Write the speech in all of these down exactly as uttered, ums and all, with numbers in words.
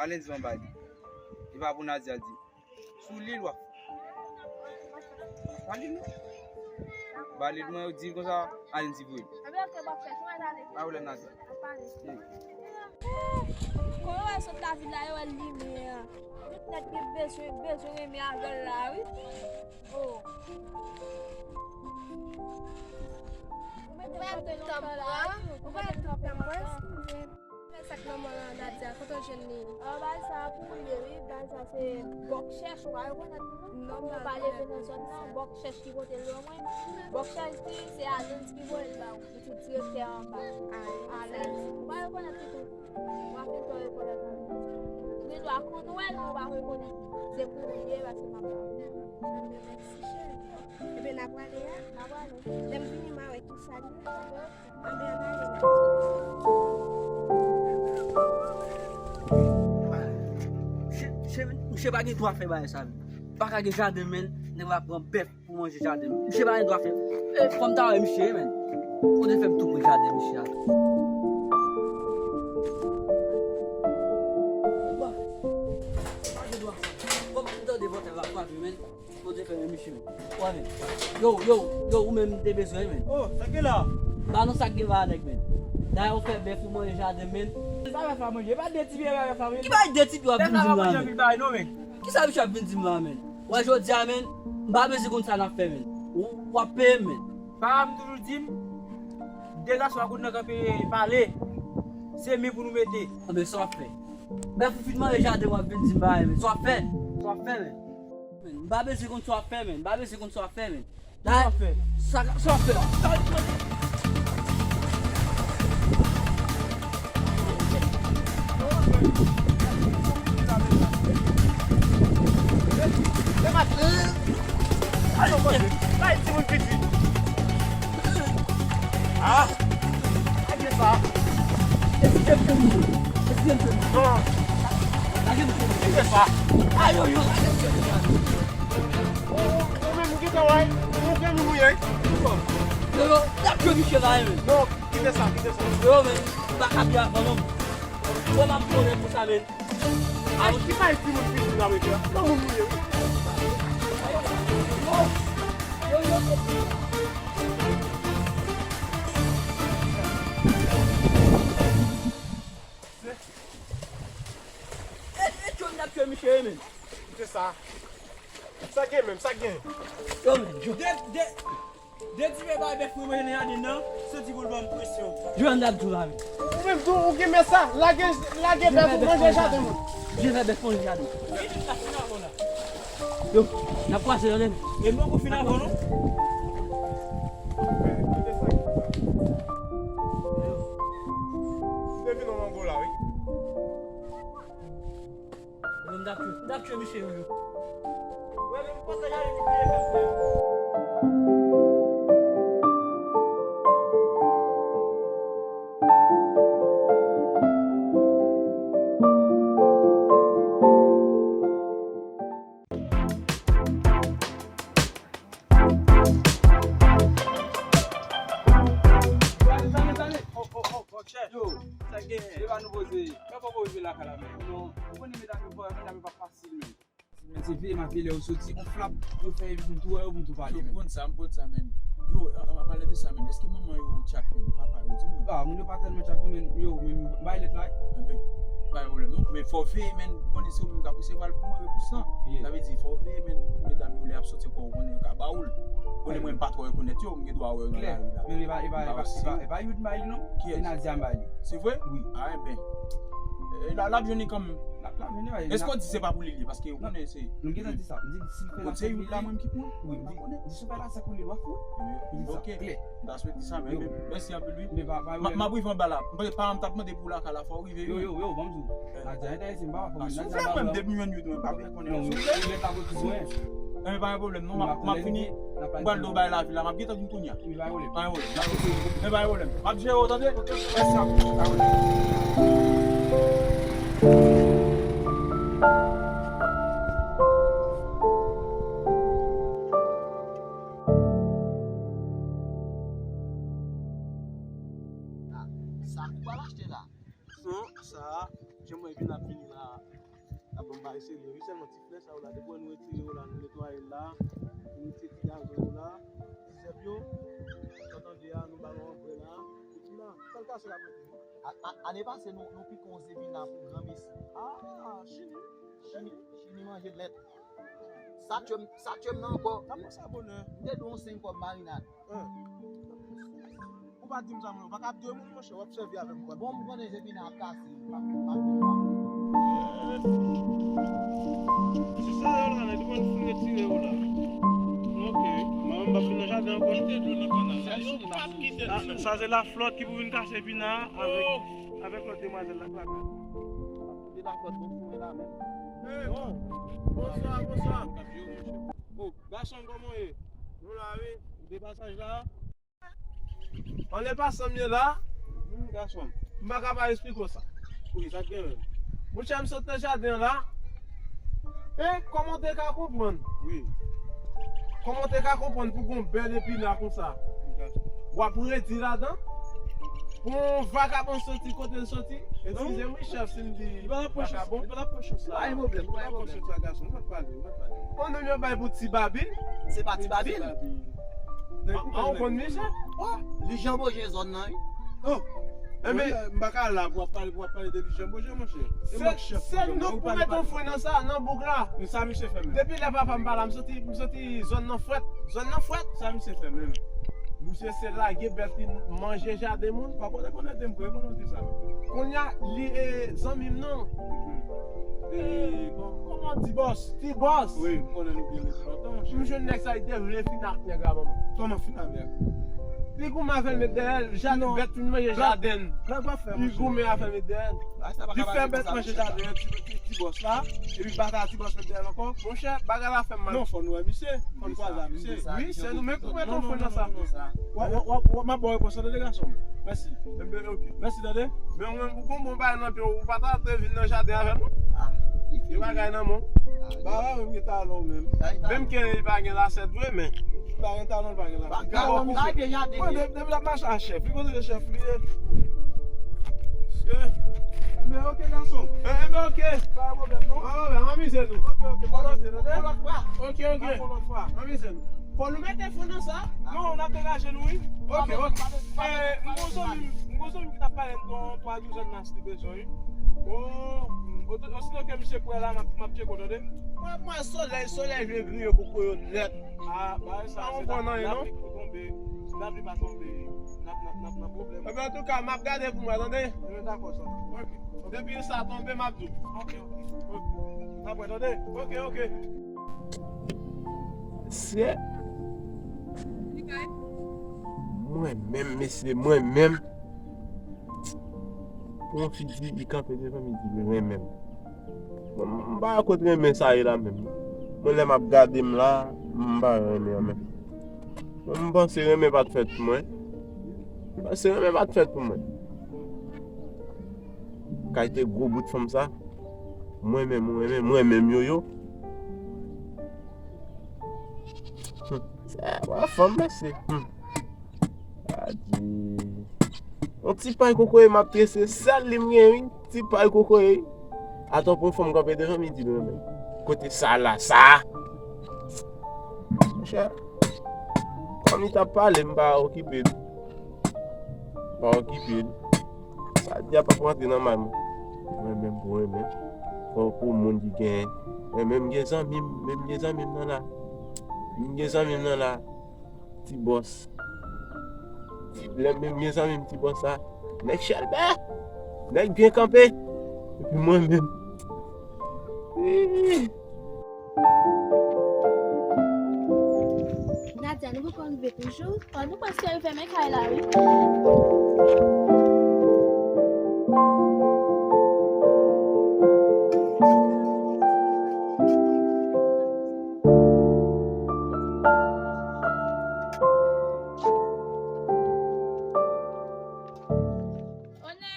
Alen di yon bagay. E pa pou Nadia di. Sou li l w ap. Pa li non. Ba li mwen, yo di l konsa, Alen di pou li. Pa wè l Nadia. Kòman w wè sot lavi la, yo wè limyè a. Tout nèg gen bezwen, bezwen renmen avè l la, wi. Oh. Ou pa ret tanp mwen, ou pa ret tanp mwen. Sa k manman Nadia, kote w jwenn li? Ah, bagay sa pou ou ye, wi. Bagay sa se Bòk Chèch, ou pa rekonèt li, non? Non, m pa rekonèt. Ou pa leve nan zòn nan, Bòk Chèch ki pote l ban mwen. Bòk Chèch di, se Alen ki voye l ba ou. Li tou direktè anba. Alen. Ou pa rekonèt li tou. Ou pa fin fè rekonèt anba. Ou gen dwa konn wè l, men ou pa rekonèt li. Se pou ou ye, paske m ap ba ou. Ebyen, n a prale a? N a prale. Lè m vini, m a wè kisa li ye. Anben, ann ale. Misye, misye, misye pa gen dwa fè bagay sa, men. Pa ka gen jaden, men, nèg la pran bèf pou manje jaden. Misye pa gen dwa fè. E, fò m ta wè misye, men. Kote fè m tou pran jaden misye a. Wa, pa gen dwa fè. Fò m tande vòtè la frape, men. Kote fè men misye, men. Wa, men. Yo, yo, yo, ou menm m te bezwen, men. Oh, sa k gen la? Ba nou sa k gen la, nèg, men. Dayè ou fè bèf ou manje jaden, men. Sa bèf la manje? E pa de ti pye bèf la manje? Ki bagay de ti pye w ap vin di m la, men? Kisa misye ap vin di m la, men? Wè jodi a, men, m pa bezwen konn sa n ap fè, men. Ou, w ap peye m, men. Papa m toujou di m, de gason pa konn nan kanpe pale. Se men pou nou mete. Anben, sa w ap fè? Bèf ou fin manje jaden, w ap vin di m bagay, men. Sa w ap fè? Sa w ap fè, men? Men, m pa bezwen konn sa w ap fè, men. M pa bezwen konn sa w ap fè, men. Sa w ap fè? Sa, sa w ap fè? Ayo, manje. Bay timoun piti. Ah! Lage sa. Eseye m fè mouye. Eseye m fè mouye. Non. Lage m fè mouye. Kite sa. Ayo, yo, lage m fè mouye. Ou, ou, ou menm ou gentan wè, ou fè nou mouye. Yo, yo, n ap jwe misye la, men. Non, kite sa, kite sa. Yo, men, m pa ka byen avan, non. Bon, m ap konnen pou sa, men. Ay, ki bay timoun piti nan mete a? Nan moun mouye, wi. Yo, yo, yo. E, e, John n ap jwe misye, men. Kite sa. Sa gen menm, sa gen. Yo, men, John. De, de, de ti bebe bèf mwen manje nan jaden nan, soti pou l ban m presyon. John n ap jwe la, men. Ou menm tou, ou gen men sa, lage, lage bèf ou manje jaden mwen. Je fè bèf manje jaden. Yo, n ap kwaze yo, men. E m poko fin avan, non? Yo. Depi non mango la, wi. Yo, m t ap tchwe, m t ap tchwe misye yo, yo. Wè, men m kontan gade misye yo. Yo, sa gen? E pa nou poze. Mwen poko rive lakay la, men. Non, ou konnen medam yo, medam yo pa fasil, men. Men se vye, m ap vye lè yo soti, on flap, yo fè yo pou m tou wè yo, pou m tou pale, men. Yo, m konn sa, m konn sa, men. Yo, an, an, an palan de sa, men, èske manman yo tchat, men, papa yo, di m non. Ah, moun yo pa tèlman tchat, non, men, yo, men, bay lèt la. Enben, pa gen pwoblèm, non. Men fò w veye, men, konnen se ou menm k ap resevwa l pou mwen, repons lan. Sa vle di, fò w veye, men, medam yo, lè y ap soti ankò, ou konnen yo ka ba w l. Konnen mwen, m pa twò rekonèt yo, m gen dwa wè yo nan lari la. Men e pa, e pa, e pa, e pa, e pa Youd m bay li, non. Kiyès? Se Nadia m bay li. Se vre? Wi. Ah, enben. E, la, l ap jwenn li kanmenm. L ap, l ap jwenn li, wi. Èske w di se pa pou li l ye? Paske ou konnen se. Nou gentan di sa. M di, si l fè l ap fè li. Se Youd la, mwen, ki pou l? Wi, m di, di si l fè l ap fè pou li, w ap fou. M di sa klè. M ta swete sa, men, men, mèsi anpil, wi. M, m ap rive anba la. Mwen, paran m t ap mande pou lakay la, fò w rive, wi. Yo, yo, yo, ban m di w. Nadia enterese m, pa fò. Souple, mwen, m depi m jwenn Youd, mwen, pa vle konnen. Non, souple. Enben, pa gen pwoblèm, non, m ap, m ap fini. M pral do bay lavi la, m ap gentan vin kounye a. Pa gen pwoblèm. Enben, pa gen pwoblèm. M ap jere w, tande? Mèsi anpil. Sa ou pral achte la? Son sa, jan mwen vin ap vini la. Serye, wi, sèlman ti flè sa yo la, depi nou retire yo la, nou netwaye l la, nou retire ti gazon yo la, ti zèb yo, sa tande a, nou ba yo angrè la, epi la, sèl kase l ap rete. A, a, ane pase, nou, nou pike yon zepina pou granmesi. Ah, chini. Chini, chini manje lèt. Sa tye m, sa tye m nan ankò. N ap pran sa bonè. M te dwe yon senk kòb marinad. Hein. Ou pa di m sa, mwen, ou pa ka ap di moun, monchè, w ap sèvi avè m, kwa. Bon, m konnen zepina ap kase, m pa, m pa, m pa. Si se yo la, nèg, li konn fin retire yo la. Ok. Mwen, m pa fin nan jaden ankò, non. Kite dlo nan kanal la. Yo p ap kite dlo nan kanal. Sa, sa se laflòt ki pou vin kase epina avèk, avèk lòt demwazèl la, la. Se laflòt, bon, foure la menm. Hey, bon. Bonswa, bonswa. Oh, gason, kòman w ye? Nou la, wi. Ou de pasaj la? Anlè pasan m ye la. Hmm, gason. M pa ka pa esplike w sa. Wi, sa k gen menm? Monchè, m sot nan jaden an la. E kòman w te ka konprann? Wi. Kòman w te ka konprann pou gon bèl epina konsa? Wi, gason. W ap redi ladan? Pou yon vagabon soti kote l soti? Eskize m, wi, chèf, si m di vagabon. Li pa nan pran chans la. Pa gen pwoblèm, pa gen pwoblèm. Li pa nan pran chans la, gason. Li pa t pale, li pa t pale. Yon nonm yo bay pou Ti Babin? Se pa Ti Babin? An, ou konn misye? Oh, li janboje zòn nan, wi. Oh. Enben, m pa ka la pou w ap pale, pou w ap pale de li janboje, monchè. Se mwen k chèf. Se nou k pou mete yon fren nan sa, nan boug la. Men sa misye fè menm? Depi lè papa m pa la, m soti, m soti zòn nan frèt. Zòn nan frèt. Sa misye fè menm? Misye se lage bèt li manje jaden moun. Papa w te konn ede m vre, konnen w di sa. Kounye a, li, e, zanmi m nan. Mhm. E, kò-, kòman, Ti Bòs? Ti Bòs. Wi, m konnen nou gen lontan, monchè. M jwenn nèg sa, li te vle fin ak nèg la, manman. Kòman fin avè l? Li goumen avè l met dèyè l, jaden, bèt fin manje jaden. Li goumen avè l met dèyè l. Li fè bèt manje jaden, ti, ti, ti bòs la, epi bata ti bòs met dèyè l ankò. Monchè, bagay la fè m mal. Non, fò nou wè misye. Fò n kwaze a misye. Wi, se nou menm ki pou mete yon fren nan sa. W ap, w ap, w ap, m ap ba w repons lan, tande, gason m. Mèsi. Enben, ok. Mèsi, tande. Men ou menm, ou gon bon bagay nan pye w, ou pa ta dwe vin nan jaden avè m, non. Ah, e bagay nan men w. Bagay menm gen talon menm. Menm ke li pa gen lasèt vre, men li pa gen talon, li pa gen lasèt. Talon, li pa gen jaden. Bon, de-, depi l ap mache a chèf, li konnen se chèf li ye. Mesye. Men ok, gason. Eh, men ok. Pa gen pwoblèm, non. Pa gen pwoblèm, anmize nou. Ok, ok. Bon, lòt fwa. Ok, ok. Bon, lòt fwa. Anmize nou. Fò nou mete fon nan sa. Non, n ap degaje nou, wi. Ok, ok. Eh, m gon zanmi m, m gon zanmi m ki t ap pale m de yon twa douzèn nas li bezwen, wi. Oh, oto-, osito ke misye prè la, m ap, m ap tcheke w, tande. Mwen, mwen, solèy, solèy vle griye koko yo nèt. Ah, bagay sa, se lapli pou tonbe. Si lapli pa tonbe, n ap, n ap, n ap nan pwoblèm. Enben, antouka, m ap gade pou mwen, tande. Enben, dakò, sa. Ok. Depi sa tonbe, m ap di w. Ok, ok. Ok. N ap wè, tande. Ok, ok. Mesye. Mwen menm, mesye, mwen menm. Pou yon fi di, li kanpe devan m, li di li renmen m. Mwen, m pa wè kot renmen sa ye la menm. Mwen, lè m ap gade m la, m pa wè renmen an menm. Mwen, m panse renmen pa t fèt pou mwen. M panse renmen pa t fèt pou mwen. Kalite gwo bout fanm sa. Mwen menm, mwen menm, mwen menm, yo, yo. Hmm. Se, wè, fanm, mesye. Hmm. Adye. Yon ti pay kokoye m ap trese, sèl li m gen, wi. Ti pay kokoye. Atò pou yon fanm kanpe devan m, li di l renmen. Kote sa la, sa? Monchè, kòm li t ap pale, m pa okipe l. M pa okipe l. Sa di a p ap rantre nan may mwen. Mwen menm pou renmen. Fò pou moun ki gen. Mwen menm gen zanmi m, menm gen zanmi m nan la. M gen zanmi m nan la. Ti bòs. Ti, lè m menm gen zanmi m ti bòs la. Nèg chèlbè. Nèg byen kanpe. Epi mwen menm. Ih. Nadia, nou poko rive toujou? Ò, nou prèske rive men kay la, wi. Onè!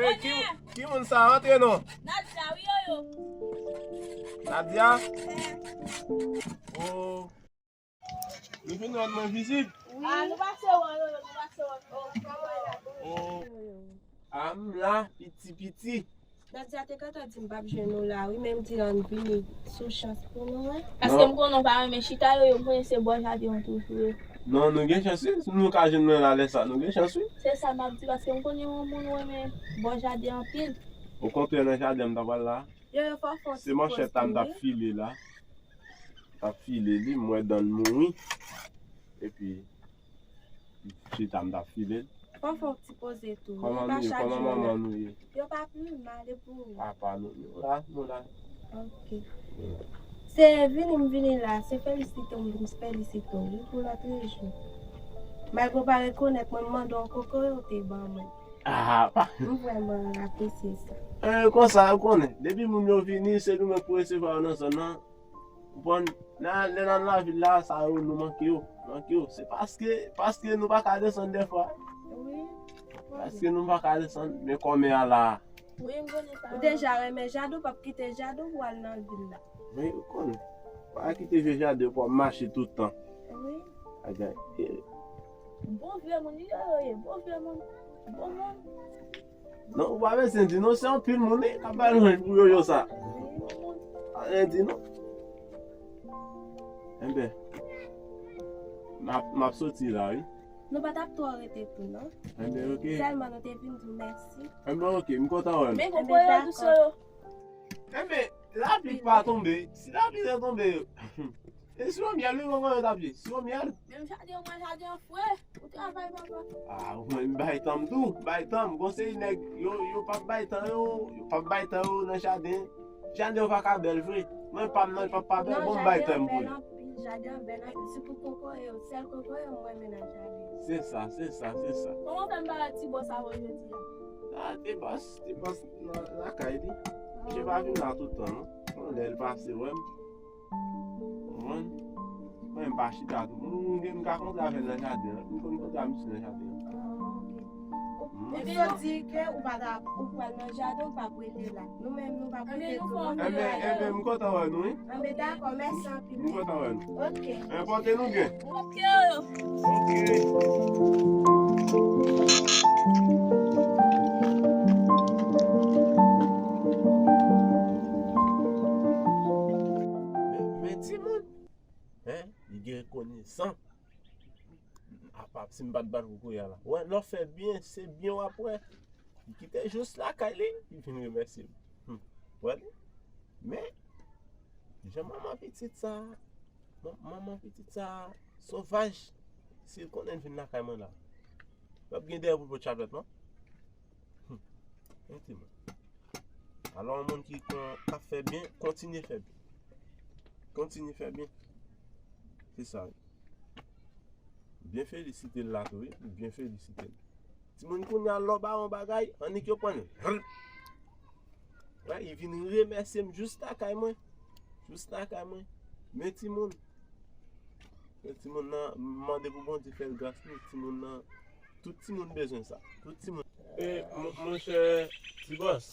Ey, ki, ki moun sa? Rantre non. Nadia, wi, yo, yo. Nadia? Eh. Oh. Nou vin rann mwen vizit. Ah, nou pase wè, yo, yo, nou pase wè. Oh, kòman w ye? Oh. Ah, m la, piti, piti. Nadia te gentan di m p ap jwenn ou la, wi, men m di ann vini sou chans pou nou wè. Paske m konnen w pa renmen chita yo, yo konnen se bò jaden an toujou ye. Non, nou gen chans, wi. Si nou ka jwenn mwen la, lè sa, nou gen chans, wi. Se sa m ap di, paske m konnen yon moun renmen bò jaden anpil. Okontrè, nan jaden m ta pral la. Yo, yo fò fò ti poz tou, wi. Se manchèt la m t ap file la. M t ap file li, m wè dan l mouri. Epi, chita m t ap file l. Fò fè yon ti poze tou. Kòman nou ye? Kòman manman nou ye? Yo pa pi mal, e pou ou? Apa nou, nou la, nou la. Ok. Se vini m vini la, se felisite w m vin felisite w, wi, pou lòt rejou. Malgre w pa rekonèt mwen, m mande w kokoye w te ban mwen. Ah, pa. M vrèman apresye sa. Eh, konsa, ou konnen. Depi moun yo vini, se nou menm pou resevwa yo nan zòn nan. Konprann? Nan, lè nan lavil la, sa yo, nou manke yo. Manke yo. Se paske, paske nou pa ka desann dèfwa. Wi. Paske nou pa ka desann, men kòmè a la. Wi, m konnen sa. Ou deja renmen jaden, w p ap kite jaden pou w al nan vil la. Wi, ou konnen. Pa kite vye jaden pou w ap mache tout tan. Wi. Agay. Bon vye moun, yo, yo ye. Bon vye moun. Bon moun. Non, ou pa bezwen di non, se anpil moun, wi, k ap bay lwanj pou yo, yo sa. Wi, bon moun. Pa bezwen di non. Enben, m ap, m ap soti la, wi. Nou pa t ap twò rete tou, non. Enben, ok. Sèlman nou te vin di w mèsi. Enben, ok, m kontan wè nou. Men kokoye yo dous yo. Enben, lapli pa tonbe. Si lapli te tonbe, e siro myèl, wi, kokoye yo t ap ye. Siro myèl. Menm jaden an, mwen jaden an fre. Ou travay, papa. Ah, mwen, m bay tan m tou. M bay tan m. Gon seri nèg, yo, yo p ap bay tan yo. Yo p ap bay tan yo nan jaden. Jaden yo pa ka bèl vre. Mwen pa m nan, li p ap pa bèl. Bon, m bay tan m pou li. Non, jaden an bèl anpil, jaden an bèl anpil. Sitou kokoye yo, sèl kokoye yo mwen renmen nan jaden. Se sa, se sa, se sa. Kòman w fè m pa wè ti bòs avè w jodi a? Ah, ti bòs, ti bòs nan lakay li. Misye pa vin la tout tan, non. Yon lè l pase wè m. Konprann? Mwen, m pa chita tou. M, m, m ka kontre avè l nan jaden an. M konn kontre ak misye nan jaden an. Ou, ou sot di ke ou pa ta, ou pral nan jaden, ou p ap rete la. Nou menm, nou p ap rete tou. Enben, enben, m kontan wè nou, wi. Enben, dakò, mèsi anpil, wi. M kontan wè nou. Ok. Enpòte nou byen. Ok. Ok. Men, men timoun, hein, li gen konesan. Apa, si m pa t bat kokoye a la. Wè, lè w fè byen, se byen w ap wè. Li kite jous lakay li, li vin remèsye m. Hmm. Wè li? Men, jan manman pitit sa, man-, manman pitit sa sovaj, si l konnen l vin lakay mwen la, l ap gen dèyè pou l pot chapèt, non? Hmm. Men timoun. Alò, yon moun ki kon, k ap fè byen, kontinye fè byen. Kontinye fè byen. Se sa, wi. Byen felisite l la tou, wi. Byen felisite l. Timoun kounye a lè w ba yon bagay, annik yo pran l. Wè, li vin remèsye m jous lakay mwen. Jous lakay mwen. Men timoun. Men timoun nan, m mande pou Bondye fè l gras li. Timoun nan, tout timoun bezwen sa. Tout timoun. E, mon, monchè Ti Bòs,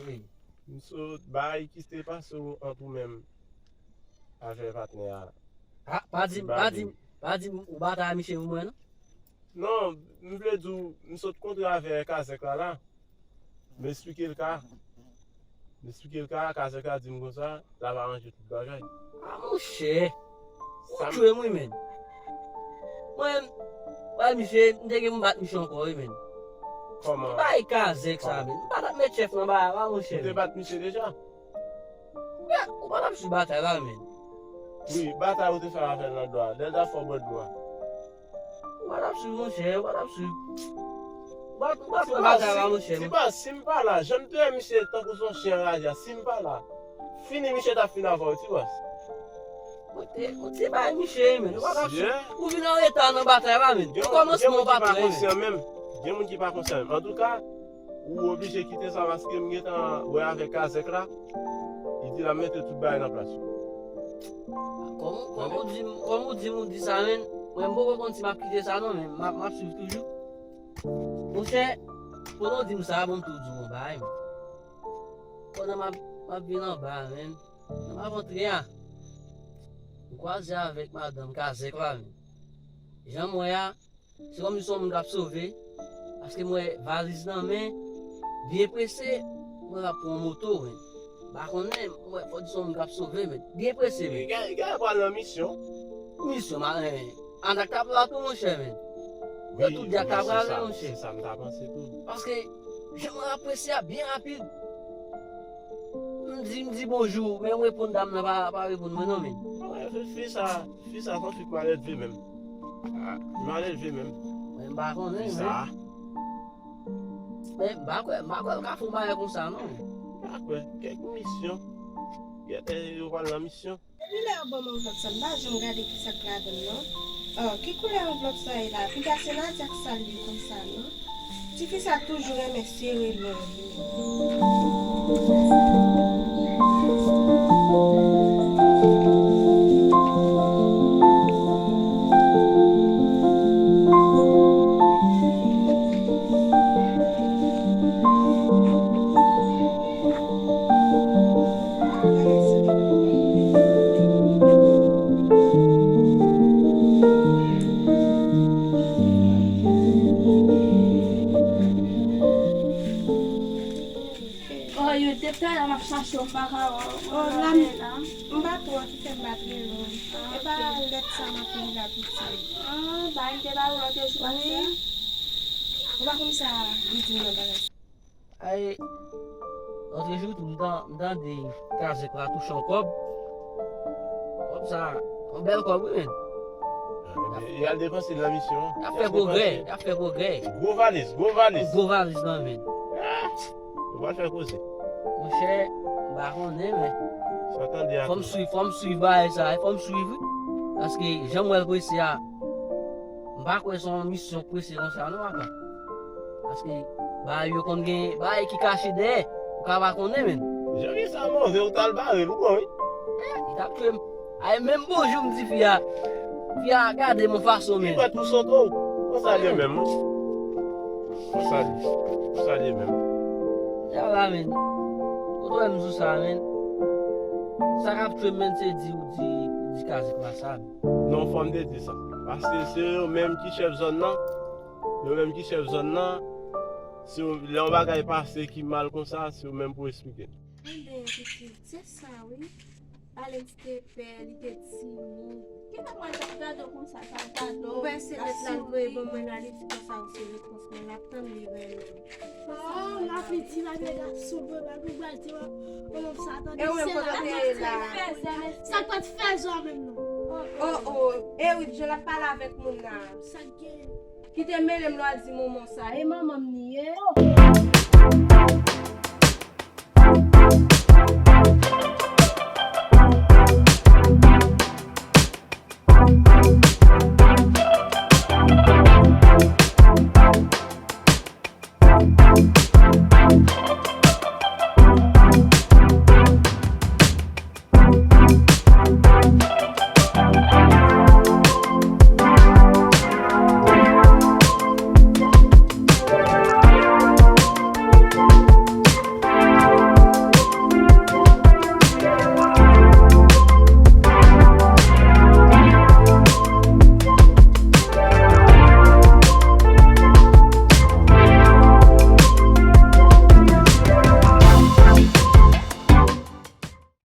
wi. M sot bay ki te pase w ant ou menm avè patnè a. Ah, pa di m, pa di m, pa di m ou batay a misye pou mwen, non? Non, m vle di w, m sot kontre avè Kazèk la, la. M esplike l ka. M esplike l ka, Kazèk la di m konsa, l ap aranje tout bagay. Ah, monchè. Ou tchwe m, wi, menn. Mwen, bay misye, m te gen pou m bat misye ankò, wi, menn. Kòman? Bay Kazèk sa, menn. M pa t ap met chèf nan bagay la, monchè. Ou te bat misye deja? Ou pa t ap sou batay la, menn. Wi, batay ou te fè avè l nan dlo a. Lè l t ap fè w bwè dlo a. Ou pa t ap swiv, monchè, ou pa t ap swiv. Ou pa, ou pa t pran batay la, monchè. Ti Bòs, si m pa la, jan m te wè misye tankou se yon chen anraje a, si m pa la, fini misye t ap fin avè w, Ti Bòs. Ou te, ou te bay misye, men. Ou pa t ap swiv. Ou vin an reta nan batay la, men. Nan kòmansman ou pa prè, men. Gen moun ki pa konsyan menm. Gen moun ki pa konsyan menm. Antouka, ou oblije kite sa paske m gentan wè avèk Kazèk la. Li di l ap mete tout bagay nan plas yo. Kòm, kòm ou di, kòm ou di m, ou di sa, men, mwen m poko konn si m ap kite sa non, men m ap, m ap swiv toujou. Monchè, pandan w di m sa, ban m tou di w yon bagay, men. Pandan m ap, m ap vin anba, men, nan avantre a, m kwaze avèk madanm Kazèk la, men. Jan m wè a, se kòmsi se yon moun k ap sove, paske m wè valiz nan men, byen prese. Mwen ap pran moto, men. M pa konnen, mwen, fò di se yon moun k ap sove, men. Byen prese, men. Gen, gen pral nan misyon. Misyon, ma, men. Andak t ap la tou, monchè, men. Yo tout di ak ta prale, monchè. Se sa m ta panse tou. Paske, jan mwen ap prese a byen rapid. M di, m di bonjou, men m reponn dam nan pa, pa reponn mwen non, men. Fi sa, fi sa, se yon fi k mal elve menm. Ah, mal elve menm. Men m pa konnen, men. Fi sa. Men m pa kwè, m pa kwè l ka fè yon bagay konsa non. M pa kwè. Kèk misyon. Gètè yo pral nan misyon. Depi lè yo ban m anvlòp sa, m pa janm gade ki sa k ladan l non. Oh, ki koulè anvlòp sa ye la? Piga se Nadia k sa l ye konsa non. Tifi sa toujou renmen sere lòl li. Oh, yo, depi talè m ap chache w, m pa ka wè w. Oh, la, m pa twò, ki fè m pa t rele w. Ah, e pa lèt sa m ap li la piti. Ah, ba, m te ba w lòt jou pase. Wi. Ou pa konn sa li di m nan bagay sa. Ay, lòt jou tou, m tan-, m tande Kazèk la touche yon kòb. Kòb sa, yon bèl kòb, wi, men. Ah, ebyen, y al depanse l nan misyon an. Y ap fè pwogrè, y ap fè pwogrè. Gwo valiz, gwo valiz. Gwo valiz nan men. Ah, yo pral fè koze. Monchè, m pa konnen, men. Sa tande a tou. Fò m swiv, fò m swiv bagay sa, fò m swiv, wi. Paske, jan m wè l prese a, m pa kwè se yon misyon prese konsa, non, papa. Paske bagay yo konn gen bagay ki kache dèyè, ou ka pa konnen, men. Jan fi sa move, ou t al bare l, ou bon, wi. Eh, li t ap tchwe m. Ay, menm bonjou m di fi a. Fi a gade m yon fason, men. Li pèt pou soto. Konsa l ye menm, wi. Konsa l ye. Konsa l ye menm. Sa va, men. Kote w wè m sou sa, men? Sa k ap tchwe m, men, se di ou di, ou di Kazèk la sa, men. Non, fò m te di sa. Paske se yo menm ki chèf zòn nan. Yo menm ki chèf zòn nan, si yo, lè yon bagay pase ki mal konsa, se yo menm pou esplike l. Ebyen, pitit, se sa, wi. Alex te pè, li te timid. Ki fè mwen t ap gade w konsa, t ap gade w, ou wè se lèt la l voye ban mwen la, li di konsa, ou se repons mwen, l ap tann li vrèman. Oh, la piti, la vye gason, vrèman, nou pral di, oh, oh, sa, tande, e ou menm, se kote w te ye la? Sa k pa t fè zò menm, non. Oh, oh, Eric, jan l ap pale avèk moun la. Sa k gen? Kite mele m lwa di manman sa. E manman m li ye.